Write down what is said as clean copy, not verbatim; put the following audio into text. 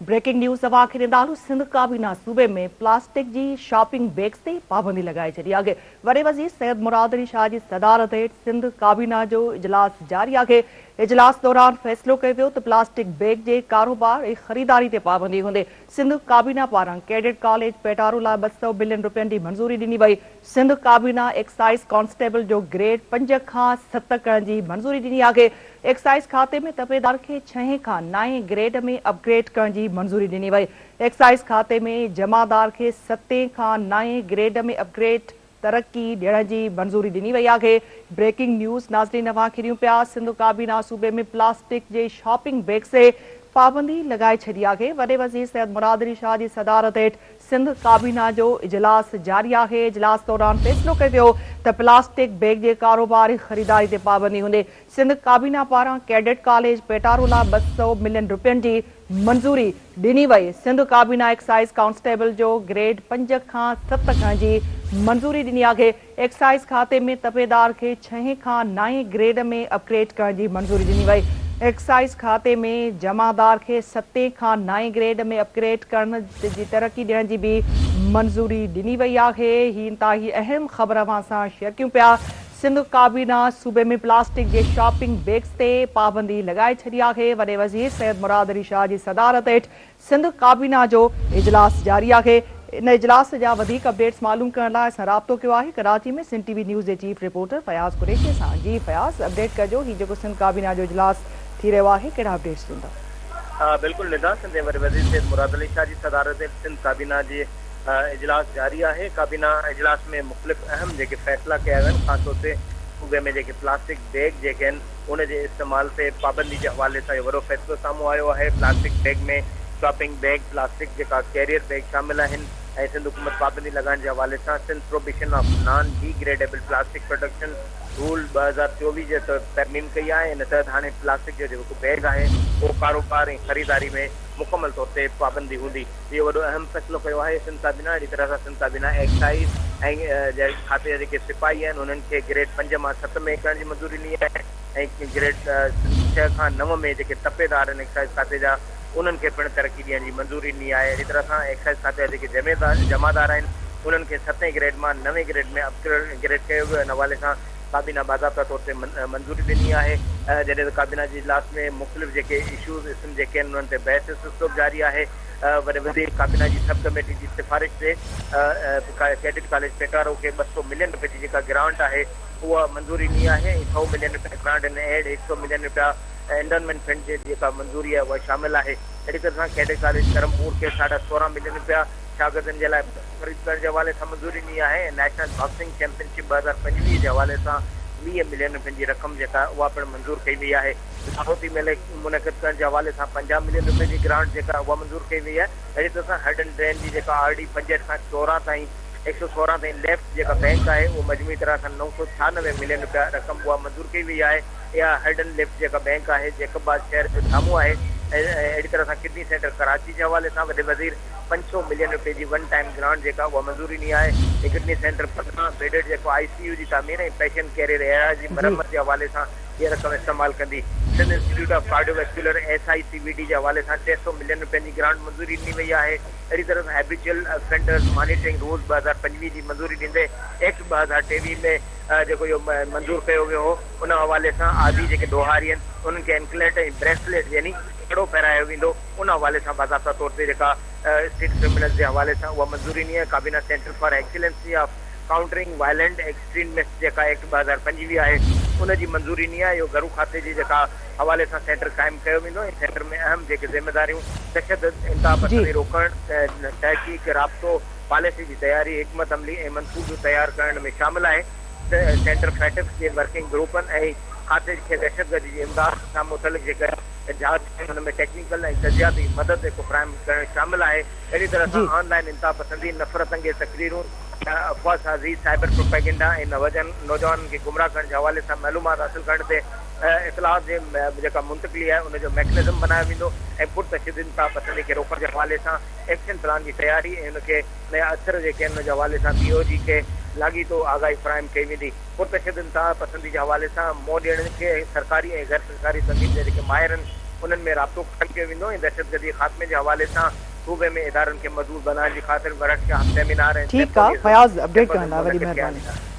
Breaking news اوهان کي ڏيندا هلون سنڌ ڪابينا صوبي ۾ پلاسٽڪ جي شاپنگ بيگز تي پابندي لڳائي ڇڏي آهي. وڏي وزير سيد مراد علي شاهه جي صدارت هيٺ سنڌ ڪابينا جو اجلاس جاري آهي. اجلاس دوران فيصلو ڪيو ويو ته پلاسٽڪ بيگ جي ڪاروبار ۽ خريداري تي پابندي هوندي. سنڌ ڪابينا پاران ڪيڊٽ ڪاليج پيٽارو لاء 200 ملين رپين جي منظوري ڏني وئي. سنڌ ڪابينا ايڪسائيز ڪانسٽيبل جو گريڊ 5 کان 7 ڪرڻ جي منظوري ڏني آهي. ايڪسائيز کاتي ۾ تپيدار کي ڇهين کان نائين گريڊ ۾ اپ گريڊ ڪرڻ جي منظوري ڏني وئي. ايڪسائيز کاتي ۾ جمعدار کي ستين کان نائين گريڊ ۾ اپ گريڊ ترقي ڏيڻ جي منظوري ڏني وئي آهي. بريڪنگ نيوز ناظرين اوهان کي ڏيون پيا سنڌ ڪابينا صوبي ۾ پلاسٽڪ جي شاپنگ بيگز تي پابندي لڳائي ڇڏي آهي. وڏي وزير سيد مراد علي شاهه جي صدارت هيٺ سنڌ ڪابينا جو اجلاس جاري آهي، اجلاس دوران فيصلو ڪيو ويو ته پلاسٽڪ بيگ جي ڪاروبار ۽ خريداري تي پابندي هوندي، سنڌ ڪابينا پاران ڪيڊٽ ڪاليج پيٽارو لاء 200 ملين رپين جي منظوري ڏني وئي، سنڌ ڪابينا ايڪسائيز ڪانسٽيبل جو گريڊ 5 کان 7 ڪرڻ جي منظوري ڏني آهي، ايڪسائيز کاتي ۾ تپيدار کي ڇهين کان نائين گريڊ ۾ اپ گريڊ ڪرڻ جي منظوري ڏني وئي. ايڪسائيز کاتي ۾ جمعدار کي ستين کان نائين گريڊ ۾ اپ گريڊ ڪرڻ جي ترقي ڏيڻ جي به منظوري ڏني وئي آهي. هي انتهائي اهم خبر اوهان سان شيئر ڪيون پيا. سنڌ ڪابينا صوبي ۾ پلاسٽڪ جي شاپنگ بيگز تي پابندي لڳائي ڇڏي آهي. وڏي وزير سيد مراد علي شاهه جي صدارت هيٺ سنڌ ڪابينا جو اجلاس جاري آهي. ان اجلاس جا وڌيڪ اپڊيٽس معلوم ڪرڻ لاء اسان رابطو ڪيو آهي ڪراچي ۾ سنڌ ٽي وي نيوز جي چيف رپورٽر فياض قريشي سان. جي فياض اپڊيٽ ڪجو هي جيڪو سنڌ ڪابينا جو اجلاس ٿي رهيو آهي ڪهڙا اپڊيٽس ڏيندا. بلڪل ندا، سنڌ جي وڏي وزير سيد مراد علي شاهه جي صدارت هيٺ سنڌ ڪابينا جي اجلاس جاري آهي. ڪابينا اجلاس ۾ مختلف اهم جيڪي فيصلا ڪيا ويا آهن خاص طور تي صوبي ۾ جيڪي پلاسٽڪ بيگ جيڪي آهن ان جي استعمال تي پابندي جي حوالي سان اهو وڏو فيصلو سامهون آيو آهي، plastic bag ۾ shopping bag, plastic جيڪا ڪيريئر بيگ شامل آهن ۽ سنڌ حڪومت پابندي لڳائڻ جي حوالي سان Sindh prohibition of non degradable plastic production rule 2024 جي تحت ترميم ڪئي آهي، ان تحت هاڻي پلاسٽڪ جو جيڪو بيگ آهي اهو ڪاروبار ۽ خريداري ۾ مڪمل طور تي پابندي هوندي. اهو وڏو اهم فيصلو ڪيو آهي سنڌ ڪابينا، اهڙي طرح سان سنڌ ڪابينا ايڪسائيز ۽ کاتي جا جيڪي سپاهي آهن انهن کي گريڊ 5 مان 7 ۾ ڪرڻ جي منظوري ڏني آهي ۽ گريڊ 6 کان 9 ۾ جيڪي تپيدار آهن ايڪسائيز کاتي جا انهن کي پڻ ترقي ڏيڻ جي منظوري ڏني آهي، اهڙي طرح سان ايڪسائيز کاتي جا جيڪي جمعدار آهن انهن کي ستين گريڊ مان نوين گريڊ ۾ اپ گريڊ ڪيو ويو، ان حوالي سان ڪابينا باضابطا طور تي منظوري ڏني آهي، جڏهن ته ڪابينا جي اجلاس ۾ مختلف جيڪي اشوز اسم جيڪي آهن انهن تي بحث جو سلسلو به جاري آهي، وڏي وزير ڪابينا جي سب ڪميٽي جي سفارش تي ڪيڊٽ ڪاليج پيٽارو کي 200 ملين رپين جي جيڪا گرانٽ آهي اها منظوري ڏني آهي ۽ 100 ملين رپيا گرانٽ ان ايڊ 100 ملين رپيا انڊونمينٽ فنڊ جي جيڪا منظوري آهي اها شامل آهي، اهڙي طرح سان ڪيڊٽ ڪاليج ڪرمپور کي 16.5 ملين رپيا شاگردن جي لاء بس خريد ڪرڻ جي حوالي سان منظوري ڏني آهي ۽ نيشنل باڪسنگ چيمپئن شپ 2025 جي حوالي سان 20 ملين رپين جي رقم جيڪا اها پڻ منظور ڪئي وئي آهي. لاهوتي ميلي منعقد ڪرڻ جي حوالي سان 50 ملين رپين جي گرانٽ جيڪا اها منظور ڪئي وئي آهي. اهڙي طرح سان هڊن ڊرين جي جيڪا آر ڊي 65 کان 14 تائين 116 تائين ليفٽ جيڪا بئنڪ آهي اهو مجموعي طرح سان 996 ملين رپيا رقم اها منظور ڪئي وئي آهي. اها هڊن ليفٽ جيڪا بئنڪ آهي جيڪب آباد شهر جي سامهون آهي ۽ اهڙي طرح سان ڪڊني سينٽر ڪراچي جي حوالي سان وڏي وزير 500 ملين رپين جي ون ٽائيم گرانٽ جيڪا اها منظوري ڏني آهي. هي ڪڊني سينٽر 15 بيڊڊ جيڪو آء سي يو جي تعمير ۽ پيشنٽ ڪيريئر ايريا جي مرمت جي حوالي سان اها رقم استعمال ڪندي. Sindh institute of cardio vascular, S I C V D, جي حوالي سان 300 ملين رپين جي گرانٽ منظوري ڏني وئي آهي. اهڙي طرح سان هيبيچوئل افينڊرز مانيٽرنگ رولز 2025 جي منظوري ڏيندي ايڪٽ 2023 ۾ جيڪو اهو منظور ڪيو ويو هو ان حوالي سان عادي جيڪي ڏوهاري آهن انهن کي اينڪليٽ ۽ بريسليٽ يعني ڪڙو پهرايو ويندو. ان حوالي سان باضابطا طور تي جيڪا اسٽريٽ ڪرمنلز جي حوالي سان اها منظوري ڏني آهي، ڪابينا centre for excellency of countering violent extremist جيڪا ايڪٽ 2025 آهي ان جي منظوري ڏني آهي، اهو گهرو کاتي جي جيڪا حوالي سان سينٽر قائم ڪيو ويندو ۽ سينٽر ۾ اهم جيڪي ذميداريون تشدد، انتهاپسندي روڪڻ، تحقيق، رابطو، پاليسي جي تياري، حڪمت عملي ۽ منصوبو تيار ڪرڻ ۾ شامل آهي، سينٽر فيٽف جي ورڪنگ گروپن ۽ کاتي کي دهشتگردي جي امداد سان متعلق جيڪا جاچ ۽ ان ۾ ٽيڪنيڪل ۽ تجزياتي مدد جيڪو فراهم ڪرڻ شامل آهي. اهڙي طرح سان آن لائن انتهاپسندي، نفرت انگيز تقريرون، افواهه سازي، سائبر پروپيگنڊا ۽ نوجوانن کي گمراهه ڪرڻ جي حوالي سان معلومات حاصل ڪرڻ تي اطلاعات جي جيڪا منتقلي آهي ان جو ميڪنزم بنايو ويندو ۽ پرتشدد انتهاپسندي کي روڪڻ جي حوالي سان ايڪشن پلان جي تياري ۽ ان کي ان جا اثر جيڪي آهن ان جي حوالي سان بي او جي کي لاڳيتو آگاهي فراهم ڪئي ويندي. پرتشدد انتهاپسندي جي حوالي سان منهن ڏيڻ کي سرڪاري ۽ غير سرڪاري تنظيم جا جيڪي ماهر آهن انهن ۾ رابطو قائم ڪيو ويندو ۽ دهشتگردي جي خاتمي جي حوالي سان صوبي ۾ ادارن کي مضبوط بنائڻ جي خاطر ورڪشاپ، سيمينار ۽ ٺيڪ آ سيمپوزيم فياض اپڊيٽ ڪرڻ لاء وڏي منعقد ڪيا مهرباني. ويندا.